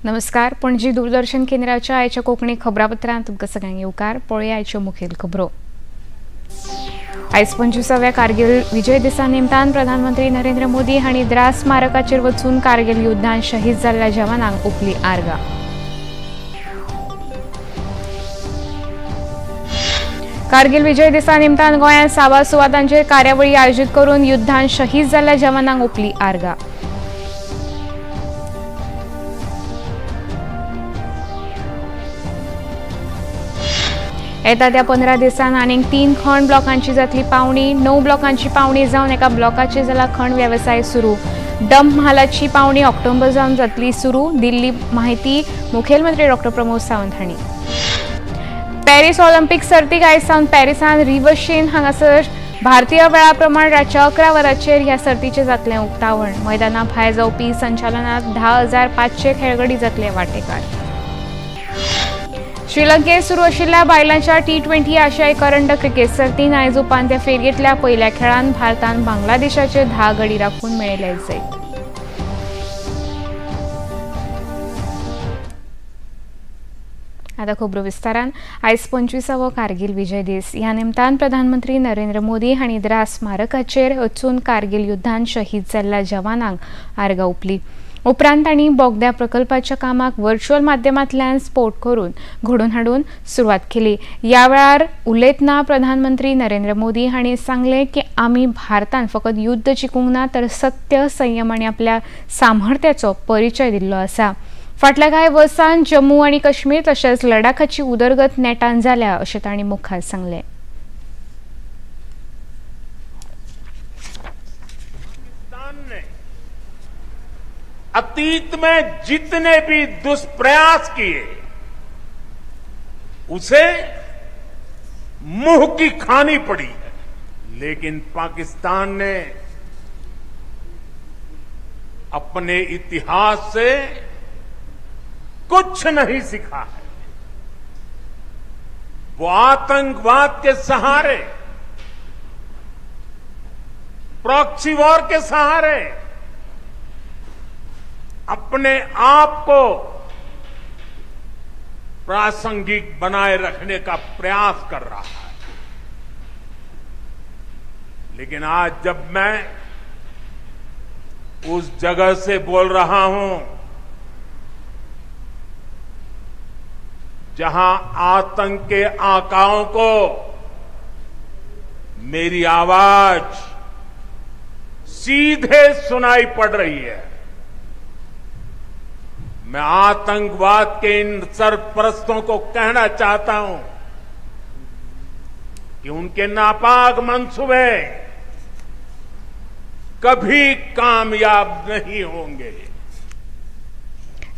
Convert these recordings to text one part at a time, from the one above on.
नमस्कार, पणजी दूरदर्शन केंद्राच्या आयच्या कोंकणी खबरापत्रांत तुमकां सगळ्यांक येवकार. पळया आयच्यो मुखेल खबरो. आयज 25व्या कारगिल विजय दिसा निमतान प्रधानमंत्री नरेंद्र मोदी हांणी द्रास स्मारकाचेर वचून कारगिल युद्धांत शहीद जाल्ल्या जवानांक ओंपली आर्गां. कारगिल विजय दिसा निमतान गोंयांत साबार सुवातांचेर कार्यावळी आयोजीत करून युद्धांत शहीद जाल्ल्या जवानांक ओंपली आर्गां. येता त्या 15 दिसांत आनीक 3 खण ब्लॉकांची जातली पावणी. 9 ब्लॉकांची पावणी जावन एका ब्लॉकाचेर जाला खण वेवसाय सुरू. डंप म्हालाची पावणी ऑक्टोबर जावन जातली सुरू, दिल्ली माहिती मुखेलमंत्री डॉक्टर प्रमोद सावंत हांणी. पॅरीस ऑलिम्पिक सर्तीक आयज सावन पॅरिसान रिवशीन हांगासर भारतीय वेळा प्रमाण रातच्या 11 वरांचेर ह्या सर्तीचें जातलें उक्तावण. मैदाना भायर जावपी संचालनांत 10,500 खेळगडी जातले वांटेकार. श्रीलंकेत सुरू आशिल्ल्या बायलांच्या T20 आशियाई करंड क्रिकेट सर्तीन आयज उपांत्य फेरयेंतल्या पयल्या खेळांत भारतान बांगलादेशाचेर 10 गडी राखून मेळयले जैत. आतां खबरो विस्तारान. आयज 25वो कारगिल विजय दीस. ह्या निमतान प्रधानमंत्री नरेंद्र मोदी हांणी द्रास स्मारकाचेर वचून कारगिल युद्धांत शहीद जाल्ल्या जवानांक आर्गां ओंपली. उपरांत तांणी बोगद्या प्रकल्पाच्या कामाक व्हर्च्युअल माध्यमांतल्यान स्पोट करून घडोवन हाडून सुरवात केली. ह्या वेळार उलयतना प्रधानमंत्री नरेंद्र मोदी हांणी सांगलें की आमी भारतान फकत युद्ध जिखूंक ना तर सत्य, संयम आनी आपल्या सामर्थ्याचो परिचय दिल्लो आसा. फाटल्या कांय वर्सांत जम्मू आनी काश्मीर तशेंच लडाखाची उदरगत नेटान जाल्या अशें तांणी मुखार सांगलें. अतीत में जितने भी दुष्प्रयास किए उसे मुंह की खानी पड़ी है, लेकिन पाकिस्तान ने अपने इतिहास से कुछ नहीं सीखा है। वो आतंकवाद के सहारे, प्रॉक्सी वॉर के सहारे अपने आप को प्रासंगिक बनाए रखने का प्रयास कर रहा है। लेकिन आज जब मैं उस जगह से बोल रहा हूं जहां आतंक के आकाओं को मेरी आवाज सीधे सुनाई पड़ रही है, मैं आतंकवाद के इन सरपरस्तों को कहना चाहता हूं कि उनके नापाक मंसूबे कभी कामयाब नहीं होंगे.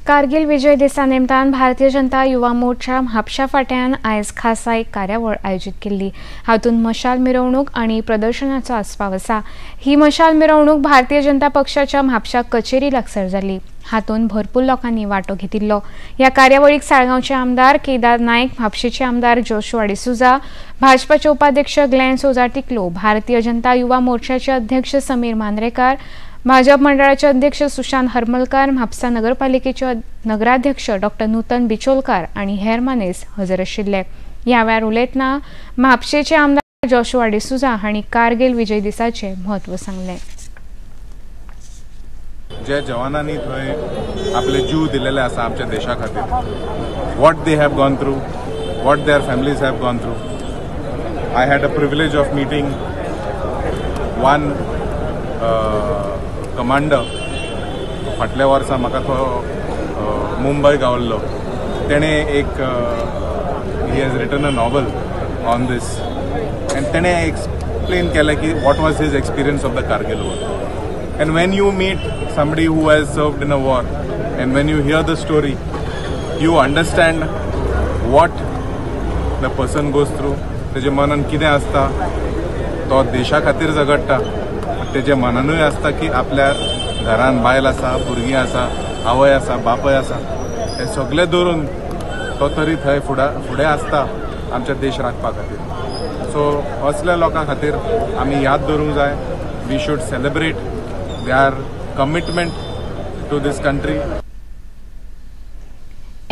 कारगिल विजय दिसा निमतान भारतीय जनता युवा मोर्चा म्हापशा फाट्यान आयज खासा एक कार्यावळ आयोजीत केल्ली. हातूंत मशाल मिरवणूक आनी प्रदर्शनाचो आस्पाव आसा. ही मशाल मिरवणूक भारतीय जनता पक्षाच्या म्हापशा कचेरी लागसार जाली. हातूंत भरपूर लोकांनी वांटो घेतिल्लो. ह्या कार्यावळीक साळगांवचे आमदार केदार नायक, म्हापशेचे आमदार जोशुआ डिसोझा, भाजपाचे उपाध्यक्ष ग्लॅन सोजा टिकलो, भारतीय जनता युवा मोर्चाचे अध्यक्ष समीर मांद्रेकार, भाजप मंडळाचे अध्यक्ष सुशांत हरमलकार, म्हापसा नगरपालिकेचे नगराध्यक्ष डॉक्टर नूतन बिचोलकार आनी हेर मानेस हजर आशिल्ले. ह्या वेळार उलयतना म्हापशेचे आमदार जोशुआ डिसोझा हांणी कारगिल विजय दिसाचें म्हत्व सांगलें. जे जवानांनी थंय आपले जीव दिलेले आसा आमच्या देशा खातीर, what they have gone through, what their families have gone through. I had a privilege of meeting one commander. फाटल्या वर्सा म्हाका तो मुंबय गावल्लो. तेणें एक he has written a novel on this and तेणें एक्सप्लेन केलें की what was his experience of the Kargil war. And when you meet somebody who has served in a war and when you hear the story, you understand what the person goes through. तेजे मनान कितें आसता, तो देशा खातीर झगडटा, तेजे मनानूय आसता की आपल्या घरान बायल आसा, भुरगीं आसा, आवय आसा, बापय आसा, हे सगळें धरून तो तरी थंय फुडें आसता आमच्या देश राखपा खातीर. सो असल्या लोकां खातीर आमी याद दवरूंक जाय. We should celebrate their commitment to this country.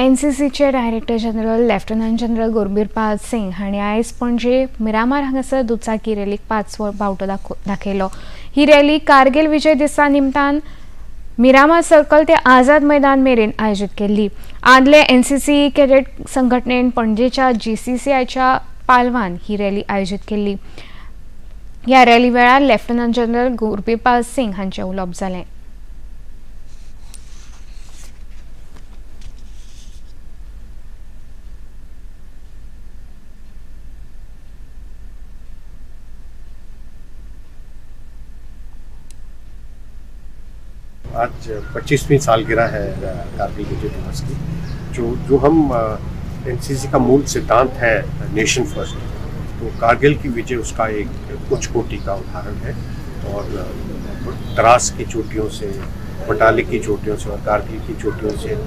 एनसीसीचे director general lieutenant general Gurbirpal Singh हांणी आयज पणजे मिरामार हांगासर दुचाकी रॅलीक 5 बावटो दाखयलो. ही रॅली कारगिल विजय दिसा निमतान मिरामार सर्कल ते आझाद मैदान मेरेन आयोजीत केल्ली. आदले एनसीसी कॅडेट संघटनेन पणजेच्या जीसीसीआयच्या पालवान ही रॅली आयोजीत केल्ली. ह्या रॅली वेळार लेफ्टनंट जनरल गुरबीरपाल सिंग हांचें उलोवप जालें. आज 25वीं सालगिरह है कारगिल विजय दिवस की। जो हम एनसीसी का मूल सिद्धांत है नेशन फर्स्ट, तो कारगिल की विजय उसका एक उच्च कोटि का उदाहरण है। और द्रास की चोटियों से, बटालिक की चोटियों से और कारगिल की चोटियों से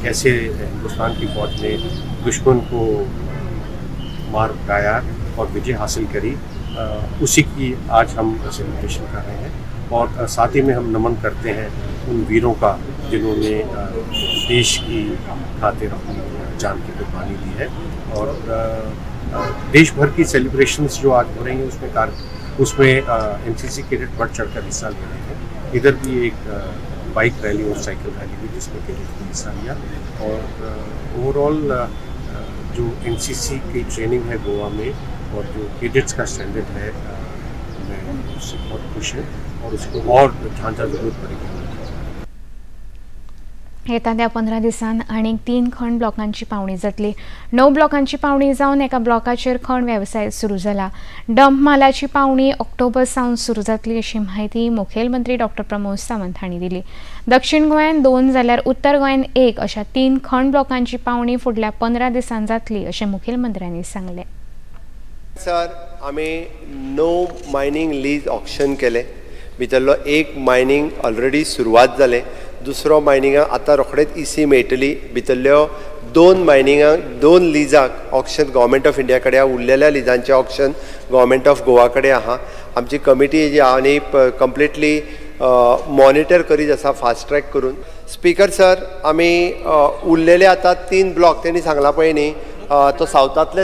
कैसे हिंदुस्तान की फौज ने दुश्मन को मार भगाया और विजय हासिल करी, उसी की आज हम सेलिब्रेशन कर रहे हैं। और साथ ही में हम नमन करते हैं उन वीरों का जिन्होंने देश की खातिर अपनी जान की कुर्बानी दी है। और देश भर की सेलिब्रेशंस जो आज हो रही हैं उसमें एनसीसी कैडेट बढ़ चढ़ कर हिस्सा ले रहे हैं। इधर भी एक बाइक रैली और साइकिल रैली हुई जिसमें कैडेट ने हिस्सा लिया। और ओवरऑल जो एनसीसी की ट्रेनिंग है गोवा में और जो कैडेट्स का स्टैंडर्ड है, मैं उससे बहुत खुश हूँ और उसको और ढांचा जरूरत पड़ेगी। येता त्या 15 दिसांत आनीक 3 खण ब्लॉकांची पावणी जातली. 9 ब्लॉकांची पावणी जावन एका ब्लॉकाचेर खण वेवसाय सुरू जाला. डंप मालाची पावणी ऑक्टोबर सावन सुरू जातली अशी म्हायती मुखेलमंत्री डॉक्टर प्रमोद सावंत हांणी दिली. दक्षिण गोंयांत 2 जाल्यार उत्तर गोंयांत 1 अशा 3 खण ब्लॉकांची पावणी फुडल्या 15 दिसांत जातली अशें मुखेलमंत्र्यांनी सांगलें. सर, आमी 9 मायनींग लीज ऑक्शन केले. भितरलो एक मायनींग ऑलरेडी सुरवात जालें, दुसरो मायनिंगाक आतां रोखडेच इसी मेळटली. भितरल्यो 2 मायनिंगाक 2 लिजाक ऑक्शन गव्हर्मेंट ऑफ इंडिया कडेन, उरलेल्या लिजांचें ऑक्शन गव्हर्मेंट ऑफ गोवा कडेन आहा. आमची कमिटी जी आहा आनी कंप्लिटली मॉनिटर करीत आसा फास्ट ट्रॅक करून. स्पीकर सर, आमी उरलेले आतां 3 ब्लॉक तेणी सांगला पळय न्ही, तो सावथांतले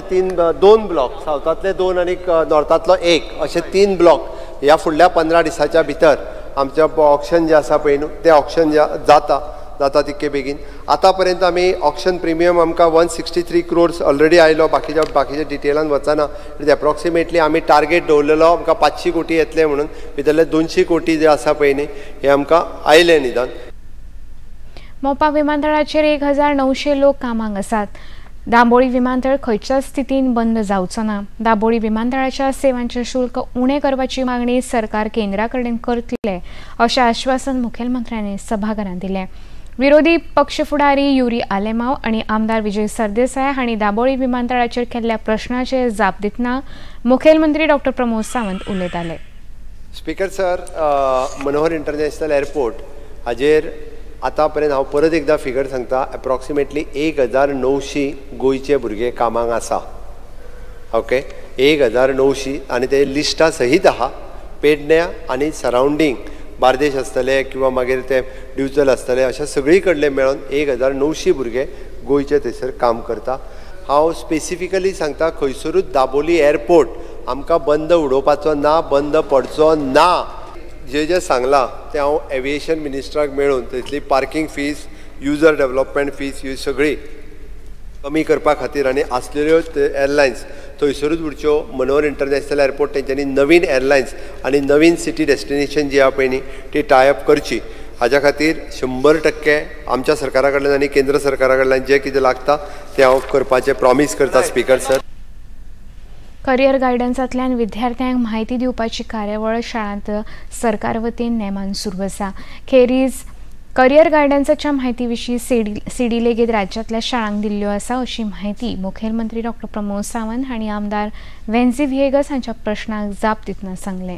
2 ब्लॉक, सावथांतले 2 आनी नॉर्थांतलो 1 अशे 3 ब्लॉक ह्या फुडल्या 15 दिसाच्या भितर आमचें ऑक्शन जें आसा पळय न्हू तें ऑक्शन जाता तितके बेगीन. आतां पर्यंत आमी ऑक्शन प्रिमियम आमकां 163 क्रोर्स ऑलरेडी आयलो. बाकीच्या डिटेलान वचना. एप्रोक्सिमेटली आमी टार्गेट दवरलेलो आमकां 500 कोटी येतले म्हणून, भितरले 200 कोटी जे आसा पळय न्ही हे आमकां आयले निदान. मोपा विमानतळाचेर 1900 लोक कामाक आसात. दाबोळी विमानतळ खंयच्याच स्थितीन बंद जावचो ना. दाबोळी विमानतळाच्या सेवांचे शुल्क उणें करपाची मागणी सरकार केंद्रा कडेन करतले अशें आश्वासन मुखेलमंत्र्यांनी सभाघरांत दिलें. विरोधी पक्ष फुडारी युरी आलेमाव आनी आमदार विजय सरदेसाय हांणी दाबोळी विमानतळाचेर केल्ल्या प्रश्नाचेर जाप दितना मुखेलमंत्री डॉक्टर प्रमोद सावंत उलयताले. Speaker sir, Manohar international airport हाजेर आतां पर्यंत हांव परत एकदां फिगर सांगता, एप्रोक्सिमेटली 1900 गोंयचे भुरगे कामाक आसा. ओके, 1900 आनी ते लिस्टा सहीत आहा. पेडण्या आनी सरावंडींग बार्देश आसतले किंवा मागीर ते दिवचल आसतले, अशा सगळी कडले मेळोन 1900 भुरगे गोंयचे थंयसर काम करता. हांव स्पेसिफिकली सांगता, खंयसरूच दाबोली एअरपोर्ट आमकां बंद उडोवपाचो ना, बंद पडचो ना. जे जे सांगलां तें हांव एविएशन मिनिस्टराक मेळून थंयसली parking fees, user development fees ह्यो सगळी कमी करपा खातीर आनी आसलेल्यो एअरलायन्स थंयसरूच उरच्यो. मनोहर इंटरनॅशनल एअरपोर्ट तेंच्यांनी नवीन एअरलायन्स आनी नवीन सिटी डेस्टिनेशन जी आहा पळय न्ही ती टायअप करची. हाज्या खातीर 100% आमच्या सरकारा कडल्यान आनी केंद्र सरकारा कडल्यान जें कितें लागता तें हांव करपाचें प्रॉमीस करता. स्पीकर सर, करियर गायडन्सांतल्यान विद्यार्थ्यांक म्हायती दिवपाची कार्यावळ शाळांत सरकार वतीन नेमान सुरू आसा. खेरीज करियर गायडन्साच्या म्हायती विशीं सीडी लेगीत राज्यांतल्या शाळांक दिल्ल्यो आसा अशी म्हायती मुखेलमंत्री डॉक्टर प्रमोद सावंत हांणी आमदार वेन्झी व्हिएगस हांच्या प्रश्नाक जाप दितना सांगलें.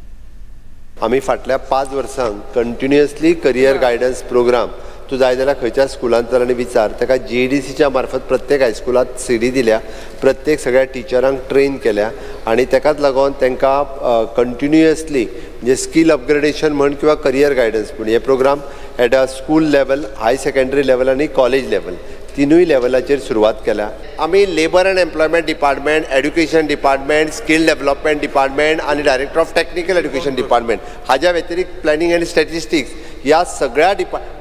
आमी फाटल्या 5 वर्सांक कंटिन्युअसली करियर गायडन्स प्रोग्राम तूं जाय जाल्यार खंयच्या स्कुलांत चल आनी विचार, ताका जीईडीसीच्या मार्फत प्रत्येक हायस्कुलांत सीडी दिल्या, प्रत्येक सगळ्या टिचरांक ट्रेन केल्या आनी ताकाच लागून तांकां कंटिन्युअसली म्हणजे स्कील अपग्रेडेशन म्हण किंवा करियर गायडन्स म्हण हे programme at a school level, high secondary level आनी कॉलेज लेवल तिनूय लेवलाचेर सुरवात केल्या. आमी labour and employment department, education department, skill development department आनी director of technical education department हाज्या व्यतिरिक्त प्लॅनिंग आनी स्टॅटिस्टिक्स ह्या सगळ्या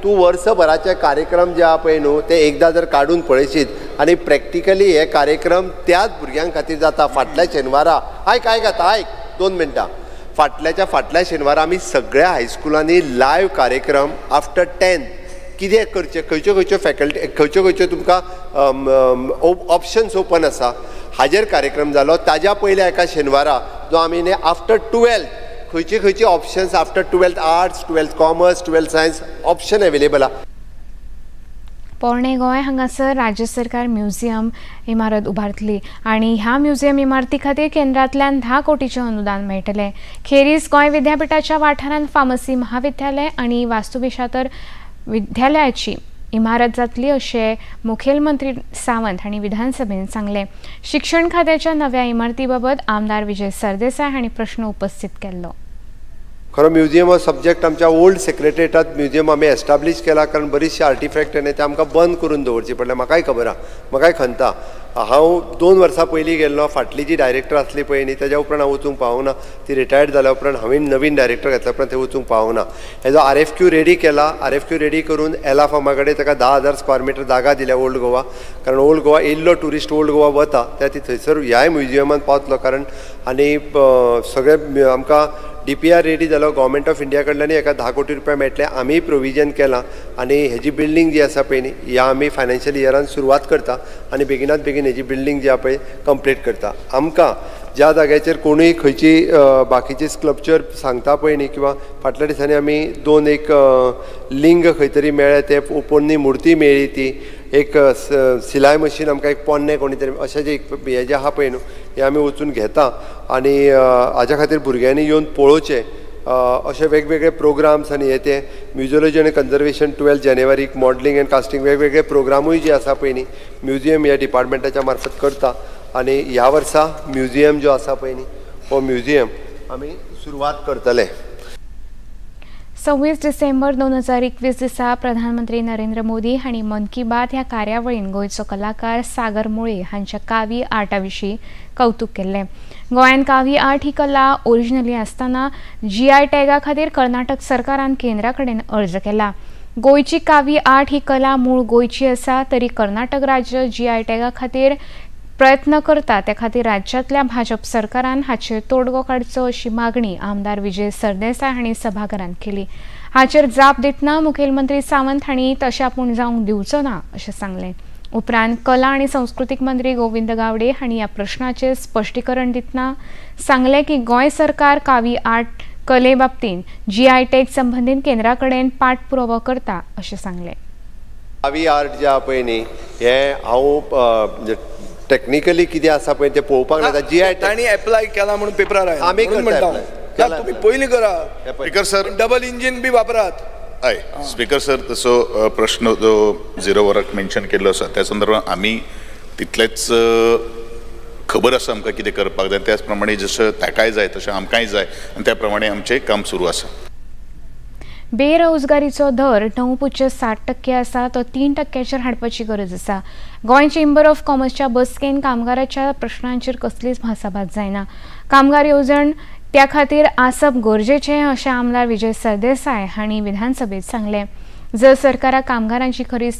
तूं वर्सभराचे कार्यक्रम जे आहा पळय न्हू ते एकदां जर काडून पळयशीत आनी प्रॅक्टिकली हे कार्यक्रम त्याच भुरग्यां खातीर जाता. फाटल्या शेनवारा आयक आयक आतां आयक 2 मिनटां, फाटल्याच्या फाटल्या शेनवारा आमी सगळ्या हायस्कुलांनी लायव्ह कार्यक्रम आफ्टर 10 कितें करचें, खंयच्यो खंयच्यो फॅकल्टी, खंयच्यो खंयच्यो तुमकां ऑप्शन्स ओपन आसा हाजेर कार्यक्रम जालो. ताज्या पयल्या एका शेनवारा जो आमी न्ही आफ्टर 12 खंयची खंयची options after 12th arts, 12th commerce, 12th science option available आहा. पोरणे गोंय हांगासर राज्य सरकार म्युझियम इमारत उबारतली आनी ह्या म्युझियम इमारती खातीर केंद्रांतल्यान 10 कोटीचें अनुदान मेळटलें. खेरीज गोंय विद्यापीठाच्या वाठारांत फार्मसी महाविद्यालय आनी वास्तुविशातर विद्यालयाची इमारत जातली अशें मुखेलमंत्री सावंत हांणी विधानसभेन सांगलें. शिक्षण खात्याच्या नव्या इमारती बाबत आमदार विजय सरदेसाय हांणी प्रश्न उपस्थित केल्लो. खरो म्युझियम हो सब्जेक्ट आमच्या ओल्ड सेक्रेटरीटात म्युझियम आमी एस्टाब्लीश केला, कारण बरीचशी आर्टिफॅक्ट आनी ते आमकां बंद करून दवरची पडले. म्हाकाय खबर आहा, म्हाकाय खंता. हांव 2 वर्सां पयलीं गेल्लो, फाटली जी डायरेक्टर आसली पळय न्ही तेज्या उपरांत हांव वचूंक पावूंक ना. ती रिटायर्ड जाल्या उपरांत हांवें नवीन डायरेक्टर घेतल्या उपरांत थंय वचूंक पावूंक ना. हेजो RFQ ready केला. RFQ ready करून एला फार्मा कडेन ताका 10,000 स्क्वेअर मिटर जागा दिल्या ओल्ड गोवा, कारण ओल्ड गोवा येयल्लो ट्युरिस्ट ओल्ड गोवा वता त्या ती थंयसर ह्याय म्युझियमान पावतलो. कारण आनी सगळे आमकां DPR ready जालो. गव्हर्मेंट ऑफ इंडिया कडल्यान एका 10 कोटी रुपया मेळटले, आमीय प्रोविजन केलां आनी हेजी बिल्डींग जी आसा पळय न्ही ह्या आमी फायनान्शियल इयरान सुरवात करता आनी बेगिनात बेगीन हेजी बिल्डींग जी आहा पळय कंप्लीट करता. आमकां ज्या जाग्याचेर कोणूय खंयची बाकीची स्कल्पचर सांगता पळय न्ही, किंवां फाटल्या दिसांनी आमी 2 एक लिंग खंय तरी मेळ्ळे, ते पोन्नी मुर्ती मेळ्ळी, ती एक सिलाय मशीन आमकां एक पोन्नें कोणी तरी अशें जे हें जें आहा पळय न्हू हें आमी वचून घेता आनी हाज्या खातीर भुरग्यांनी येवन पळोवचें. अशे वेगवेगळे प्रोग्राम्स आनी हे ते म्युजियोलॉजी आनी कन्जर्वेशन 12 जानेवारीक मॉडलिंग एंड कास्टिंग वेगवेगळे प्रोग्रामूय जे आसा पळय न्ही म्युझियम ह्या डिपार्टमेंटाच्या मार्फत करता. आनी ह्या वर्सा म्युझियम जो आसा पळय न्ही हो म्युझियम आमी सुरवात करतले. 26 डिसेंबर 2021 दिसा प्रधानमंत्री नरेंद्र मोदी हांणी मन की बात ह्या कार्यावळीन गोंयचो कलाकार सागर मुळे हांच्या कावी आर्टा विशीं कौतुक केल्लें. गोंयांत कावी आर्ट ही कला ओरिजिनली आसतना GI टॅगा खातीर कर्नाटक सरकारान केंद्रा कडेन अर्ज केला. गोंयची कावी आर्ट ही कला मूळ गोंयची आसा तरी कर्नाटक राज्य GI टॅगा खातीर प्रयत्न करता, त्या खातीर राज्यांतल्या भाजप सरकारान हाचेर तोडगो काडचो अशी मागणी आमदार विजय सरदेसाय हांणी सभाघरांत केली. हाचेर जाप दितना मुखेलमंत्री सावंत हांणी तशें आपूण जावंक दिवचो ना अशें सांगलें. उपरांत कला आनी संस्कृतीक मंत्री गोविंद गावडे हांणी ह्या प्रश्नाचेर स्पश्टीकरण दितना सांगलें की गोंय सरकार कावी आर्ट कले बाबतींत GI tag संबंदीत केंद्रा कडेन पाठपुरावो करता अशें सांगलें. कावी आर्ट जे आहा पळय न्ही हें हांव टेक्निकली कितें आसा पळय तें पळोवपाक जाता. GI तांणी एप्लाय केला म्हणून पेपरार आयला, आमी करता. तुमी पयलीं करा स्पीकर सर, डबल इंजीन बी वापरात. हय स्पीकर सर, तसो प्रश्न जो 0 वराक मेन्शन केल्लो आसा त्या संदर्भात आमी तितलेच खबर आसा आमकां कितें करपाक जाय, त्याच प्रमाणे जशें ताकाय जाय तशें आमकांय जाय आनी त्या प्रमाणे आमचें काम सुरू आसा. बेरोजगारीचो दर 9.7% आसा, तो 3% हाडपाची गरज आसा. गोंय चेंबर ऑफ कॉमर्सच्या बसकेन कामगाराच्या प्रश्नांचेर कसलीच भासाभास जायना. कामगार येवजण त्या खातीर आसप गरजेचें अशें आमदार विजय सरदेसाय हांणी विधानसभेत सांगलें. जर सरकाराक कामगारांची खरीच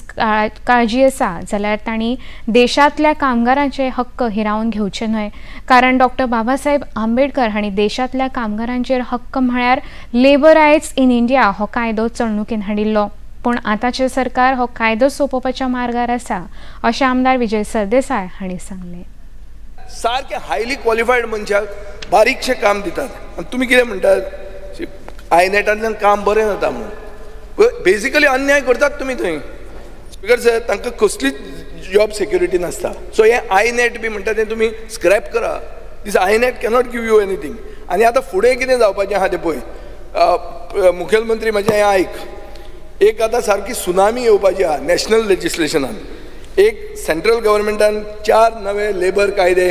काळजी आसा जाल्यार तांणी देशांतल्या कामगारांचे हक्क हिरावन घेवचे न्हय, कारण डॉक्टर बाबासाहेब आंबेडकर हांणी देशांतल्या कामगारांचेर हक्क म्हळ्यार लेबर रायट्स इन इंडिया हो कायदो चलणुकेन हाडिल्लो, पूण आतांचें सरकार हो कायदो सोंपोवपाच्या मार्गार आसा अशें आमदार विजय सरदेसाय हांणी सांगलें. सारके हायली क्वॉलिफायड मनशाक बारीकशें काम दितात आनी तुमी कितें म्हणटात आयनेटांतल्यान काम बरें जाता म्हणून. बेजिकली अन्याय करतात तुमी थंय. स्पीकर सर, तांकां कसलीच जॉब सेक्युरिटी नासता. सो हें आयनेट बी म्हणटा तें तुमी स्क्रॅप करा. This iNet cannot give you anything. आनी आतां फुडें कितें जावपाचें आहा तें पळय. मुखेलमंत्री म्हजें हें आयक, एक आतां सारकी सुनामी येवपाची आहा नॅशनल लेजिस्लेशनान. एक सेंट्रल गव्हर्मेंटान 4 नवे लेबर कायदे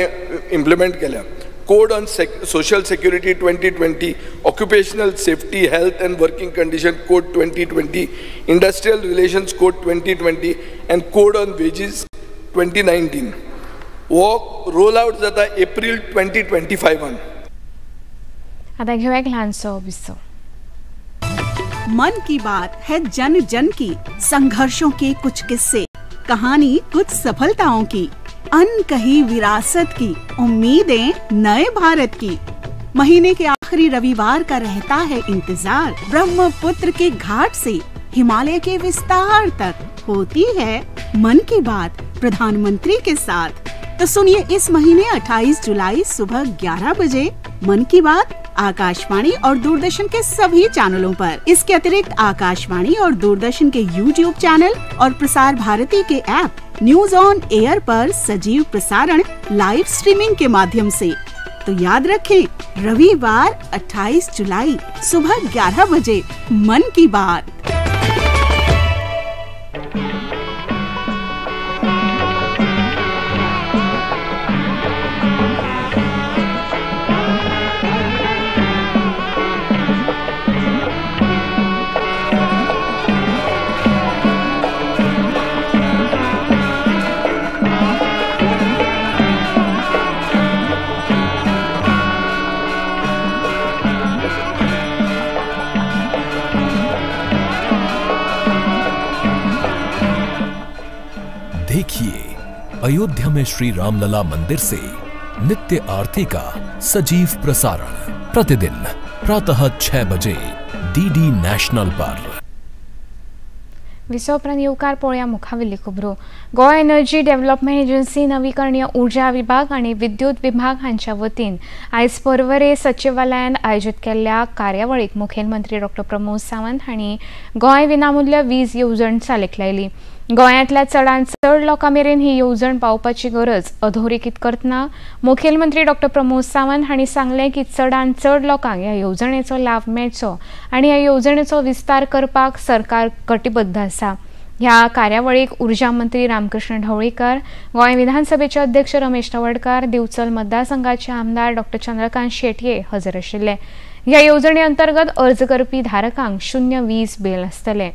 इम्प्लिमेंट केल्या. Code on Social Security 2020, Occupational Safety, Health and Working Condition Code 2020, Industrial Relations Code 2020 and Code on Wages 2019. हो रोल आउट जाता एप्रील 2025. आता घेऊया एक ल्हानसो विसव. मन की बात है जन जन की, संघर्षों के कुछ किस्से, कहानी कुछ सफलताओं की, अनकही विरासत की, उम्मीदें नए भारत की। महीने के आखिरी रविवार का रहता है इंतजार। ब्रह्मपुत्र के घाट से हिमालय के विस्तार तक होती है मन की बात प्रधानमंत्री के साथ। तो सुनिए इस महीने 28 जुलाई सुबह 11 बजे मन की बात आकाशवाणी और दूरदर्शन के सभी चैनलों पर। इसके अतिरिक्त आकाशवाणी और दूरदर्शन के YouTube channel और प्रसार भारती के ऐप न्यूज ऑन एयर पर सजीव प्रसारण लाइव स्ट्रीमिंग के माध्यम से। तो याद रखें, रविवार 28 जुलाई सुबह 11 बजे मन की बात। देखिए अयोध्या में श्री रामलला मंदिर से नित्य आरती का सजीव प्रसारण प्रतिदिन प्रातः 6 बजे डीडी नॅशनल पर। विसव उपरांत येवकार पळोवया मुखावेली खबरो। गोवा एनर्जी डेव्हलपमेंट एजन्सी नवीकरणीय ऊर्जा विभाग आनी विद्युत विभाग हांच्या वतीन आयज पर्वरे सचिवालयान आयोजीत केल्ल्या कार्यावळीक मुखेलमंत्री डॉ प्रमोद सावंत हांणी गोंय विनामूल्य वीज येवजण चालीक लायली। गोंयांतल्या चडांत चड लोकां मेरेन ही येवजण पावपाची गरज अधोरेखीत करतना मुखेलमंत्री डॉ प्रमोद सावंत हांणी सांगलें की चडांत चड लोकांक ह्या येवजणेचो लाव मेळचो आनी ह्या येवजणेचो विस्तार करपाक सरकार कटिबद्ध आसा। ह्या कार्यावळीक ऊर्जा मंत्री रामकृष्ण ढवळीकर, गोंय विधानसभेचे अध्यक्ष रमेश तवडकार, दिवचल मतदारसंघाचे आमदार डॉ चंद्रकांत शेटये हजर आशिल्ले। ह्या येवजणे अंतर्गत अर्ज करपी धारकांक 0 वीज बिल आसतलें।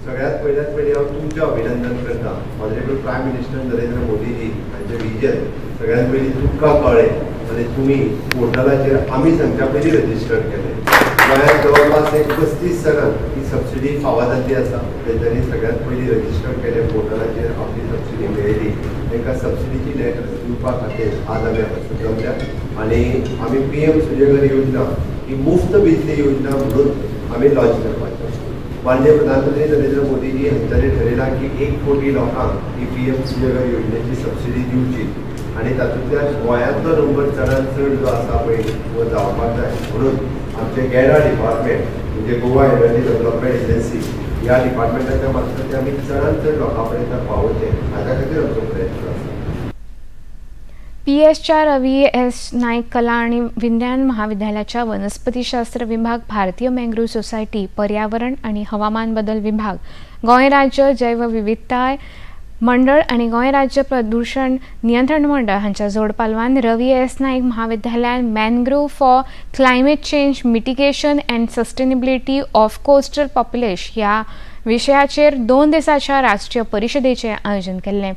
सगळ्यात पयल्यात पयलीं हांव तुमचें अभिनंदन करता। Honourable prime minister Narendra Modiji हांचें विजन सगळ्यात पयलीं तुमकां कळ्ळें आनी तुमी पोर्टलाचेर आमी सांगच्या पयलीं रजिस्टर केलें। गोंयांत जवळपास एक 35 जाणांक ही सबसिडी फावो जाल्ली आसा। तेंच्यांनी सगळ्यात पयलीं रजिस्टर केलें, पोर्टलाचेर आपली सबसिडी मेळयली। तांकां सबसिडीची लेटर दिवपा खातीर आज आमी हांगासर जमल्या आनी आमी PM Surya Ghar योजना ही मुफ्त बिजली योजना म्हणून आमी लॉन्च करपाची आसा। माननीय प्रधानमंत्री नरेंद्र मोदीजी हांच्यांनी ठरयलां की 1 कोटी लोकांक ही PM Surya Ghar योजनेची सबसिडी दिवची आनी तातूंतल्यान गोंयांतलो नंबर चडांत चड जो आसा पळय तो जावपाक जाय म्हणून आमचे गेडा डिपार्टमेंट म्हणजे गोवा एनर्जी डेव्हलपमेंट एजन्सी ह्या डिपार्टमेंटाच्या मार्फत आमी चडांत चड लोकां पर्यंत पावोवचें हाच्या खातीर आमचो प्रयत्न आसा। पीएसच्या रवी एस नाईक कला आणि विज्ञान महाविद्यालयाच्या वनस्पतीशास्त्र विभाग, भारतीय मँग्रोव्ह सोसायटी, पर्यावरण आणि हवामान बदल विभाग, गोंय राज्य जैवविविधताय मंडळ आणि गोंय राज्य प्रदूषण नियंत्रण मंडळ हांच्या जोडपालवान रवी एस नाईक महाविद्यालयान mangrove for climate change mitigation and sustainability of coastal population ह्या विशयाचेर 2 दिसाच्या राष्ट्रीय परिशदेचें आयोजन केल्लें।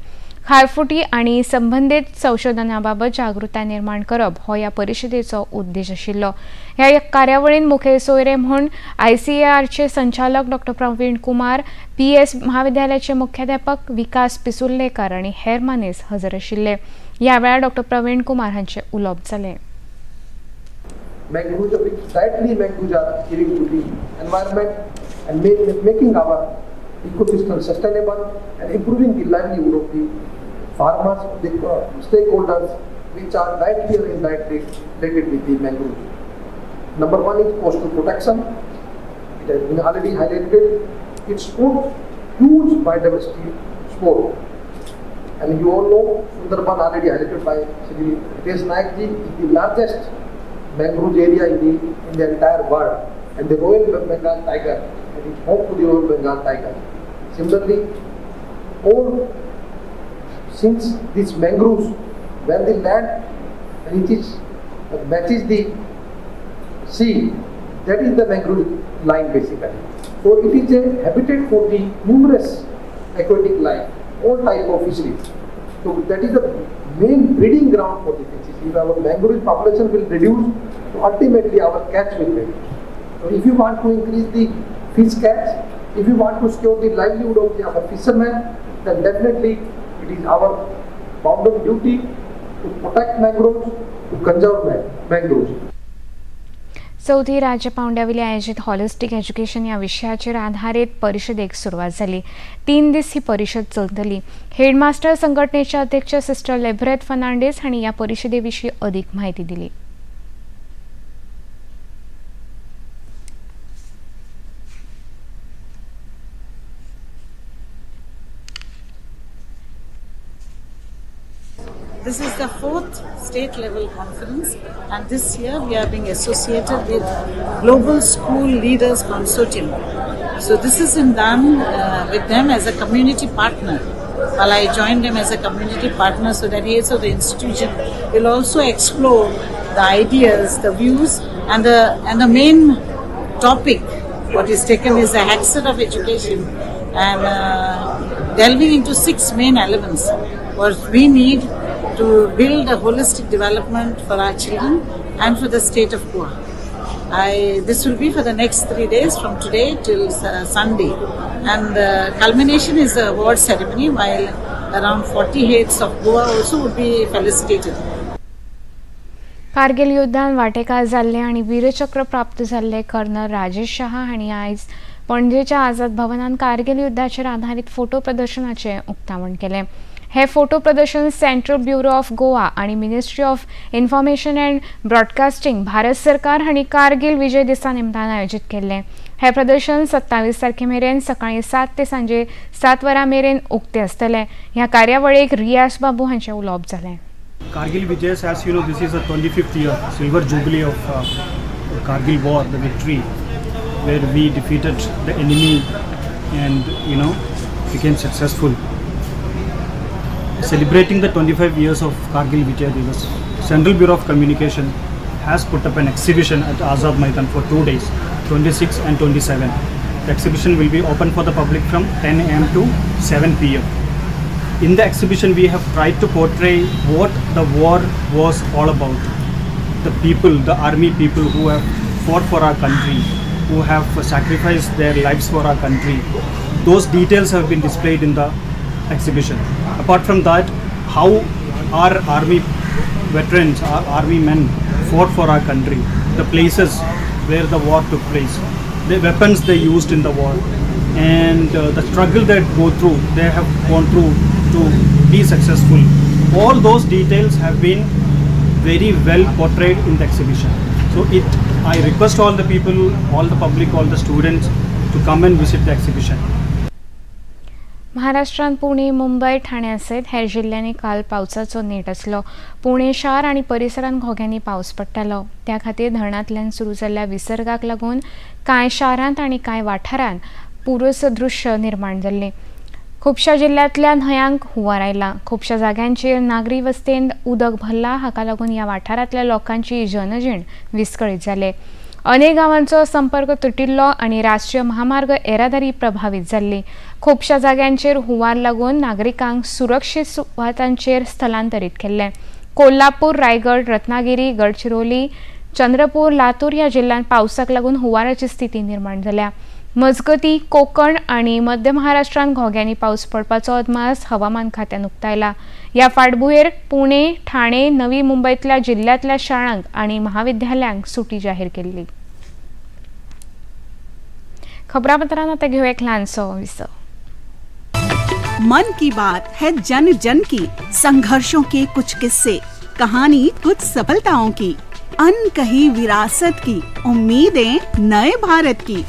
खारफुटी आनी संबंदीत संशोधनाबाबत जागृताय निर्माण करप हो ह्या परिशदेचो उद्देश आशिल्लो। ह्या कार्यावळीन मुखेल सोयरे म्हूण ICARचे संचालक डॉ प्रवीण कुमार, PS महाविद्यालयाचे मुख्याध्यापक विकास पिसुर्लेकर आनी हेर मानेस हजर आशिल्ले। ह्या वेळार डॉ प्रवीण कुमार हांचे उलोवप जालें। Mangroves, directly mangroves are giving to the environment and making our ecosystem sustainable and improving the livelihood of the farmers, the stakeholders, which are directly or indirectly related with the mangroves. Number one is coastal protection. It has been already highlighted. It supports huge biodiversity support. And you all know Sundarban, already highlighted by Shri Ritesh Naik ji, is the largest mangrove area in the entire world, and the Royal Bengal tiger, and it's home to the Royal Bengal tiger. Similarly, all since these mangroves, when the land and it is matches the sea, that is the mangrove line basically. So it is a habitat for the numerous aquatic life, all type of fisheries. So that is the main breeding ground for the fishes. If our mangrove population will reduce, so ultimately our catch will reduce. So if you want to increase the fish catch, if you want to secure the livelihood of the, our fishermen, then definitely it is our bounden duty to protect mangroves, to conserve mangroves. चवथी राज्य पावंड्यावेली आयोजित holistic education ह्या विशयाचेर आधारीत परिशदेक सुरवात जाली. 3 दीस ही परिशद चलतली. हेडमास्टर संघटनेचे अध्यक्ष सिस्टर लेब्रेत फर्नांडीस हांणी ह्या परिशदे विशीं अदीक म्हायती दिली. This is the 4th state level conference, and this year we are being associated with Global School Leaders Consortium. So this is in them, with them as a community partner. Well, I joined them as a community partner so that heads of the institution will also explore the ideas, the views, and the main topic. What is taken is the hexad of education, and delving into 6 main elements. What we need to build a holistic development for our children and for the state of Goa. This will be for the next 3 days from today till Sunday, and the culmination is the award ceremony, while around 40 heads of Goa also would be felicitated. Kargil युद्धान वाटेकार जाल्ले आनी वीरचक्र प्राप्त जाल्ले colonel Rajesh Shah हांणी आयज पणजेच्या आझाद भवनान कारगिल युद्धाचेर आधारीत photo प्रदर्शनाचें उक्तावण केलें. हे फोटो प्रदर्शन सेंट्रल ब्युरो ऑफ गोवा आनी ministry of information and broadcasting Bharat सरकार हांणी कारगिल विजय दिसा निमतान आयोजीत केल्लें. हे प्रदर्शन 27 तारखे मेरेन सकाळीं 7 ते सांजे 7 वरां मेरेन उक्तें आसतलें. ह्या कार्यावळीक रियास बाबू हांचें उलोवप जालें. Kargil Vijay, as you know, this is the 25th year, silver jubilee of Kargil war, the victory, where we defeated the enemy and, you know, became successful. Celebrating the 25 years of Kargil Vijay Divas, Central Bureau of Communication has put up an exhibition at Azad Maidan for 2 days, 26 and 27. The exhibition will be open for the public from 10 a.m. to 7 p.m. In the exhibition, we have tried to portray what the war was all about. The people, the army people who have fought for our country, who have sacrificed their lives for our country. Those details have been displayed in the exhibition. Apart from that, how our army veterans, our army men fought for our country, the places where the war took place, the weapons they used in the war, and the struggle that they have gone through to be successful. All those details have been very well portrayed in the exhibition. So I request all the people, all the public, all the students to come and visit the exhibition. महाराष्ट्रांत पुणे, मुंबय, ठाणे सयत हेर जिल्ल्यांनी काल पावसाचो नेट आसलो. पुणे शार आनी परिसरांत घोग्यांनी पावस पडटालो. त्या खातीर धरणांतल्यान सुरू जाल्ल्या विसर्गाक लागून कांय शारांत आनी कांय वाठारांत पूरसदृश्य निर्माण जाल्लें. खुबश्या जिल्ल्यांतल्या न्हंयांक हुंवार आयला. खुबश्या जाग्यांचेर नागरी वस्तेंत उदक भरलां. हाका लागून ह्या वाठारांतल्या लोकांची जनजीण विस्कळीत जाले. अनेक गांवांचो संपर्क तुटिल्लो आनी राष्ट्रीय महामार्ग येरादारी प्रभावीत जाल्ली. खुबश्या जाग्यांचेर हुंवार लागून नागरिकांक सुरक्षीत सुवातांचेर स्थलांतरीत केल्ले. कोल्हापूर, रायगड, रत्नागिरी, गडचिरोली, चंद्रपूर, लातूर ह्या जिल्ल्यांत पावसाक लागून हुंवाराची स्थिती निर्माण जाल्या. मजगती कोकण आनी मध्य महाराष्ट्रांत घोग्यांनी पावस पडपाचो अदमास हवामान खात्यान उक्तायला. ह्या फाटभुंयेर पुणे, ठाणे, नवी मुंबयतल्या जिल्ल्यांतल्या शाळांक आनी महाविद्यालयांक सुटी जाहीर केल्ली. खबरापत्रांत आतां घेवया एक ल्हानसो विसव. मन की बात है जन जन की, संघर्षों के कुछ किस्से, कहानी कुछ सफलताओं की, अनकही विरासत की, उम्मीदें नए भारत की।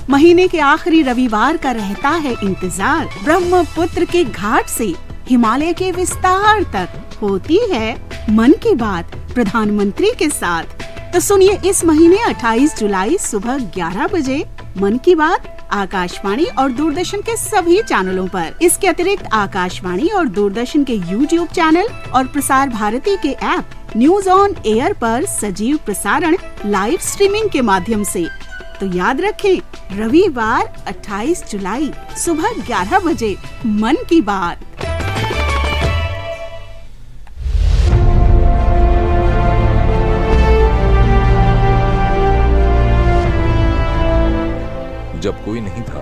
महीने के आखिरी रविवार का रहता है इंतजार। ब्रह्मपुत्र के घाट से हिमालय के विस्तार तक होती है मन की बात प्रधानमंत्री के साथ। तो सुनिए इस महीने 28 जुलाई सुबह 11 बजे मन की बात आकाशवाणी और दूरदर्शन के सभी चैनलों पर। इसके अतिरिक्त आकाशवाणी और दूरदर्शन के YouTube channel और प्रसार भारती के ऐप न्यूज ऑन एयर पर सजीव प्रसारण लाइव स्ट्रीमिंग के माध्यम से। तो याद रखें, रविवार 28 जुलाई सुबह 11 बजे मन की बात। जब कोई नहीं था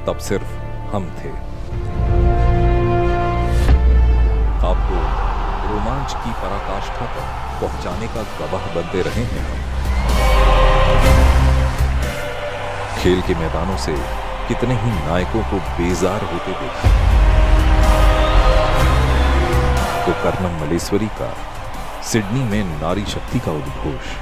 तब सिर्फ हम थे। आपको रोमांच की पराकाष्ठा तक पहुंचाने का गवाह बनते रहे हैं हम। खेल के मैदानों से कितने ही नायकों को बेजार होते देखा। तो कर्णम मल्लेश्वरी का सिडनी में नारी शक्ति का उद्घोष,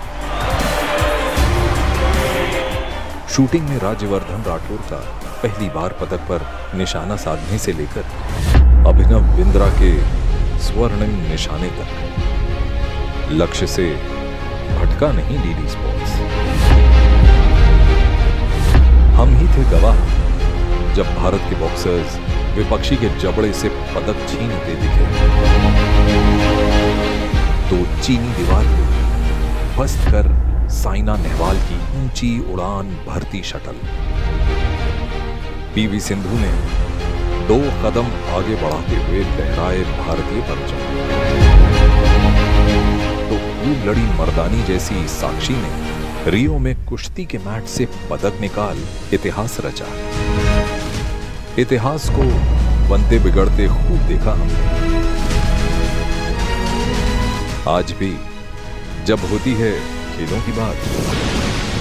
शूटिंग में राज्यवर्धन राठौर का पहली बार पदक पर निशाना साधने से लेकर अभिनव बिंद्रा के स्वर्णिम निशाने तक, लक्ष्य से भटका नहीं डीडी स्पोर्ट्स। हम ही थे गवाह जब भारत के बॉक्सर्स विपक्षी के जबड़े से पदक छीनते दिखे, तो चीनी दीवार को ध्वस्त कर साइना नेहवाल की ऊंची उड़ान भरती शटल। पीवी सिंधु ने 2 कदम आगे बढ़ाते हुए लहराए भारतीय परचम। तो खूब लड़ी मर्दानी जैसी साक्षी ने रियो में कुश्ती के मैट से पदक निकाल इतिहास रचा। इतिहास को बनते बिगड़ते खूब देखा हमने। आज भी जब होती है खेलों की बात,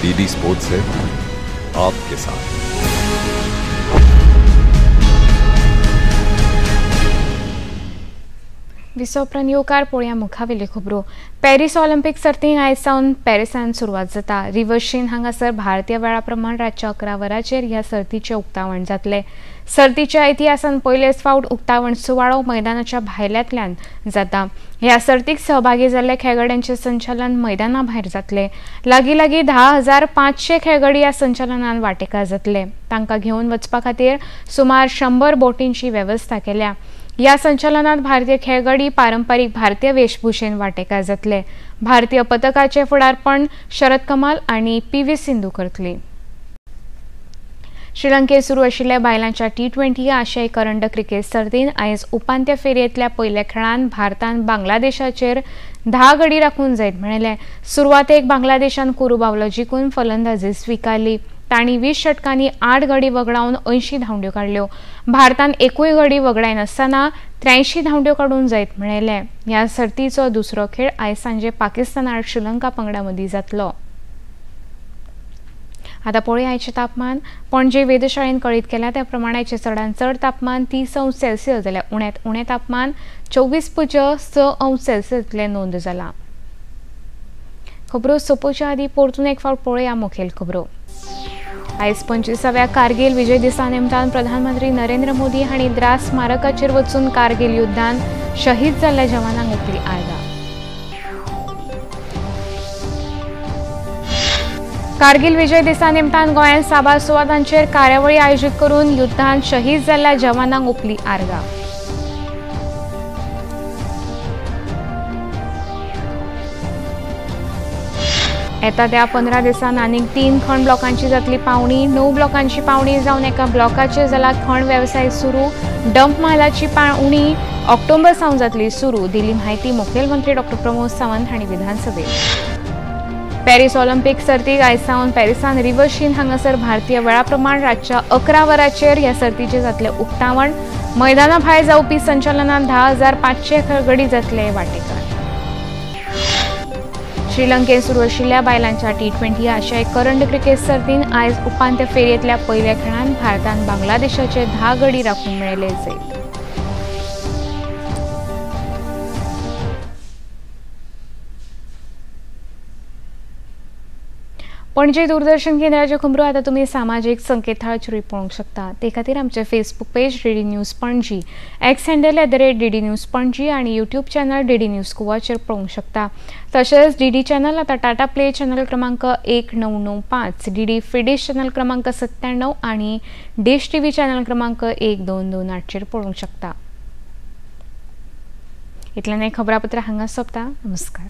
डीडी स्पोर्ट्स है आपके साथ। विसव उपरांत येवकार पळोवया मुखावेल्यो खबरो। पॅरीस ऑलिम्पिक सर्तींत आयज सावन पॅरिसांत सुरवात जाता। रिव्हर्शीन हांगासर भारतीय वेळा प्रमाण रातच्या 11 वरांचेर ह्या सर्तीचें उक्तावण जातलें। सर्तीच्या इतिहासांत पयलेच फावट उक्तावण सुवाळो मैदानाच्या भायल्यांतल्यान जाता। ह्या सर्तीक सहभागी जाल्ले खेळगड्यांचें संचालन मैदाना भायर जातलें। लागीं लागीं 10,500 खेळगडी ह्या संचालनान वांटेकार जातले। तांकां घेवन वचपा खातीर सुमार 100 बोटींची वेवस्था केल्या। या संचालनात भारतीय खेळगडी पारंपरिक भारतीय वेशभूषेन वांटेकार जातले। भारतीय पथकाचे फुडारपण शरद कमाल आनी पीव्ही सिंधू करतली। श्रीलंकेत सुरू आशिल्ल्या बायलांच्या T20 आशियाई करंड क्रिकेट सर्तीन आयज उपांत्य फेरयेंतल्या पयल्या खेळान भारतान बांगलादेशाचेर 10 गडी राखून जैत मेळयलें। सुरवातेक बांगलादेशान कुरू बावलो जिखून फलंदाजी स्विकारली। तांणी 20 षटकांनी 8 गडी वगडावन 80 धांवड्यो काडल्यो। भारतान एकूय गडी वगडायनासतना 83 धांवड्यो काडून जैत मेळयलें। ह्या सर्तीचो दुसरो खेळ आयज सांजे पाकिस्तान आड श्रीलंका पंगडा मदीं जातलो। आतां पळोवया आयचें तापमान। पणजे वेधशाळेन कळीत केल्या त्या प्रमाण आयचें चडांत चड तापमान 30 अंश सेल्सियस जाल्यार उण्यांत उणें तापमान 24.6 अंश सेल्सियस इतलें नोंद जालां। खबरो सोंपोवच्या आदीं परतून एक फावट पळोवया मुखेल खबरो। आयज 25व्या कारगिल विजय दिसा निमतान प्रधानमंत्री नरेंद्र मोदी हांणी द्रास स्मारकाचेर वचून कारगिल युद्धान शहीद जाल्ल्या जवानांक ओंपली आर्गां। कारगिल विजय दिसा निमतान गोंयांत साबार सुवातांचेर कार्यावळी आयोजीत करून युद्धान शहीद जाल्ल्या जवानांक ओंपली आर्गां। येता त्या 15 दिसांत आनीक 3 खण ब्लॉकांची जातली पावणी। 9 ब्लॉकांची पावणी जावन एका ब्लॉकाचेर जाला खण वेवसाय सुरू। डंप मालाची पावणी ऑक्टोबर सावन जातली सुरू, दिली म्हायती मुखेलमंत्री डॉ प्रमोद सावंत हांणी विधानसभेत। पॅरीस ऑलिम्पिक सर्तीक आयज सावन पॅरिसान रिव्हर्शीन हांगासर भारतीय वेळा प्रमाण रातच्या 11 वरांचेर ह्या सर्तीचें जातलें उक्तावण। मैदाना भायर जावपी संचालनांत 10,500 खेळगडी जातले वांटेकार। श्रीलंकेत सुरू आशिल्ल्या बायलांच्या T20 आशियाई करंड क्रिकेट सर्तीन आयज उपांत्य फेरयेंतल्या पयल्या खेळान भारतान बांगलादेशाचे 10 गडी राखून मेळयले जैत। पणजे दूरदर्शन केंद्राच्यो खबरो आतां तुमी सामाजीक संकेतथळाचेरूय पळोवंक शकता। ते खातीर आमचें Facebook page DD news Panaji, X handle @DD news Panaji आनी यूट्यूब चॅनल डीडी न्यूज गोवाचेर पळोवंक शकता। तशेंच डीडी चॅनल आतां टाटा प्ले चॅनल क्रमांक 1995, डीडी फिडिश चॅनल क्रमांक 97 आनी डिश टीव्ही चॅनल क्रमांक 1228 चेर पळोवंक शकता। इतल्यान खबरापत्र हांगा सोंपता. नमस्कार.